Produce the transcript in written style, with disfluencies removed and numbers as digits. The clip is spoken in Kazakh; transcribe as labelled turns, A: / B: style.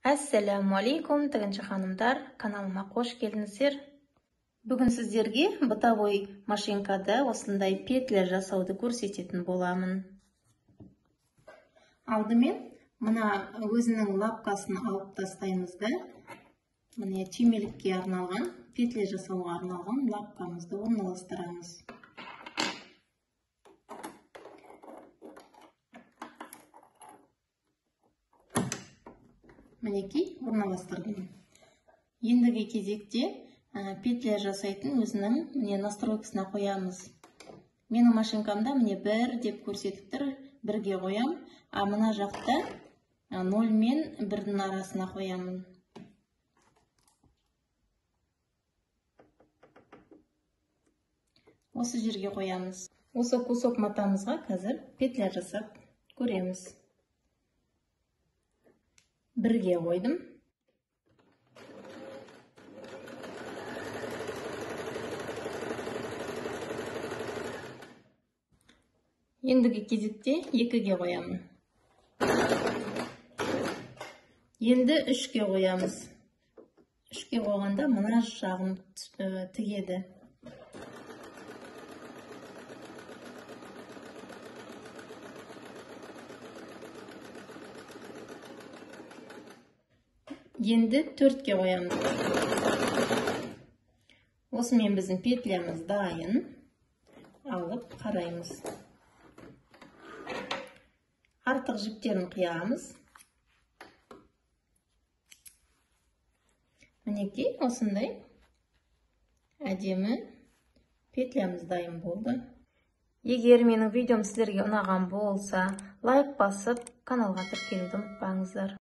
A: Ассаляму алейкум, тігінші ханымдар, каналыма қош келдіңіздер. Бүгін сіздерге бытовой машинкада осындай петля жасауды көрсететін боламын. Алдымен мына өзінің лапкасын алып тастаймыз да, міне түймелікке арналған, петля жасауға арналған лапкамызды орналастырамыз. Мінекей орналастырдым. Ендігі кезекте петля жасайтын өзінің міне настройкасына қоямыз. Менің машинкамда міне 1 деп көрсетіп тұр, 1-ге қоям, а мына жақта 0 мен 1-дің арасына қоямын. Осы жерге қоямыз. Осы кусок матамызға қазір петля жасап көреміз. 1-ге қойдым. Ендігі кезекте 2-ге қоямын. Енді 3-ге қоямыз. 3-ге қойғанда мына жағын тігеді. Енді 4-ке қоямыз. Осымен біздің петлямыз дайын. Алып қараймыз. Артық жіптерін қиямыз. Мінекей осындай әдемі петлямыз дайын болды. Егер менің видеом сіздерге ұнаған болса, лайк басып, каналға тіркелуді ұмытпаңыздар.